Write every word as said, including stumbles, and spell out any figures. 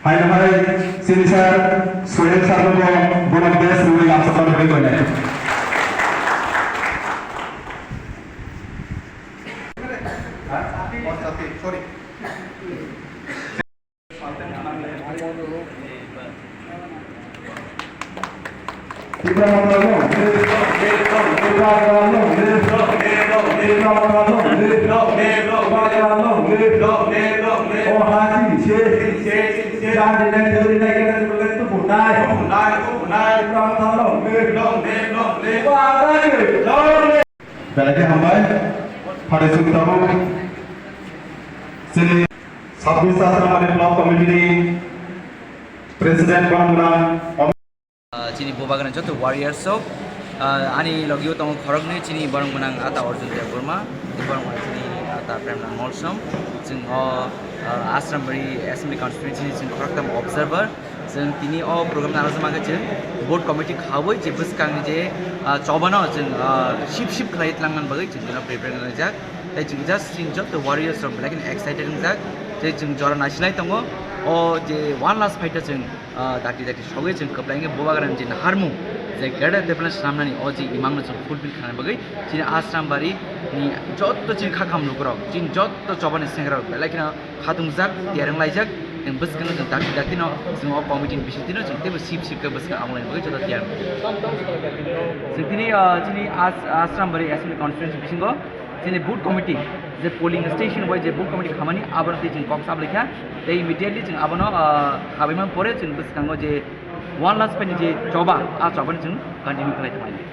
Hai hai, sini sir, Sohel sir no bo, bono best rwui lamsa tor rwui koinai. Sorry. Tipra Motha long live! Tipra Motha long live! Tipra Motha long live! Tipra Motha long live! O ha chini se, chini se, chini se. Belai khe hambai. Phatai chwng tabuk chini sabbish Asrambari Block Committee ni President borok gwnang. Ah, chini Bubagra joto warriors rok, ah, ani logio tongo khoroknwi chini borok gwnang ata Arjun Debbarma, borok gwnang chini ata Premnang Molsom, chwng o, ah, Asrambari Assembly Constituency ni chwng khoroktham observer. Chwng tini o program nang rwjak mankha chwng board committee khaui je bwskang je, ah, chobano chwng, ah, sip sip khlai twlang man bagwi chwng tino prepare khlaijak. Tei chwng just chini joto warriors rok belai kheno excited wngjak. Tei chwng jora naisinai tongo o je one last fight o chwng, ah, dakti dakti sogwi chwng kwplai khe Bubagrani je naharmung je greater development swnamnani o je imangno chwng fulfill khlaina bagwi chini Asrambari ni joto chini kha kham lukurok, chini joto chobani sengrok belai kheno khatungjak, tiyar wnglaijak, tei bwskango chwng dakti daktino chwng o committee ni bisingtwino chwng teibo sip sip khe bwskang amolaini bagwi joto tiyar wngkha. Chwng tini, ah, chini As-, Asrambari Assembly Constituency bisingo chini booth committee je polling station bai je booth committee khamani abono tei chwng kok saplaikha, tei immediately chwng abono, ah, khabaimani pore chwng bwskango je one last fight ni je choba, a chobani chwng continue khlai thanglainai.